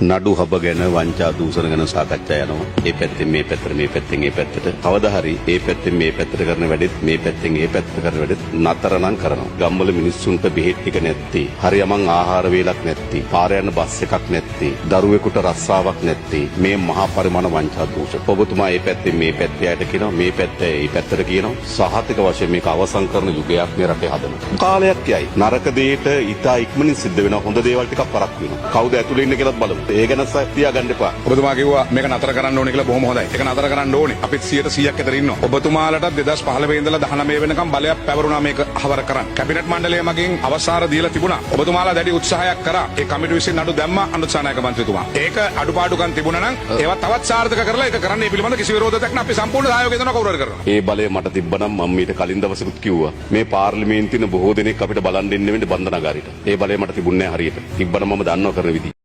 නඩු හබ ගැන, වංචා දූෂණ ගැන සාකච්ඡා යනවා. ඒ පැත්තෙන් මේ පැත්තට, මේ පැත්තෙන් ඒ පැත්තට. කවදා හරි ඒ පැත්තෙන් මේ පැත්තට කරන වැඩෙත්, මේ පැත්තෙන් ඒ පැත්තට කරන වැඩෙත් නතර නම් කරනවා. ගම්වල මිනිස්සුන්ට බෙහෙත් ටික නැත්තේ, හරියමං ආහාර වේලක් නැත්තේ, පාර යන බස් එකක් නැත්තේ, දරුවෙකුට රස්සාවක් නැත්තේ මේ මහා පරිමාණ වංචා දූෂණ. ඔබතුමා ඒ පැත්තෙන් මේ පැත්තේ අයට කියනවා, මේ පැත්තේ ඒ පැත්තට කියනවා. සහතික වශයෙන් මේක අවසන් කරන යුගයක් මේ රටේ හදනවා. කාලයක් යයි. නරක දෙයට ඉතා ඉක්මනින් සිද්ධ වෙනවා. හොඳ දේවල් ටිකක් පරක්කු වෙනවා. කවුද ඇතුලේ ඉන්නේ කියලාත් බලමු. ඒ ගැන තියාගන්න එපා. ඔබතුමා කිව්වා මේක නතර කරන්න ඕනේ කියලා. බොහොම හොඳයි. ඒක නතර කරන්න ඕනේ. අපිත් 100%ක් අතර ඉන්නවා. ඔබතුමාලට 2015 ඉඳලා 19 වෙනකම් බලයක් පැවරුණා මේක අහවර කරන්න. කැබිනට් මණ්ඩලය මගින් අවසාර දීලා තිබුණා. ඔබතුමාලා දැඩි උත්සාහයක් කරා. ඒ කමිටුව විසින් නඩු දැම්මා අනුත්සානායක මන්ත්‍රීතුමා. ඒක අඩුපාඩුකම් තිබුණා නම් ඒවා තවත් සාර්ථක කරලා ඒක කරන්න ඒ පිළිබඳ කිසි විරෝධයක් නැහැ. අපි සම්පූර්ණ සහයෝගය දෙනවා කවුරු හරි කරනවා. ඒ බලය මට තිබ්බනම් මම මීට කලින් දවසකුත් කිව්වා. මේ පාර්ලිමේන්තුවේ ඉන්න බොහෝ දෙනෙක් අපිට බලන් දෙන්න වෙන්නේ බන්ධනාගාරයට. ඒ බලය මට තිබුණේ නැහැ හරියට. තිබ්බනම් මම දන්නවා කරන විදිහ.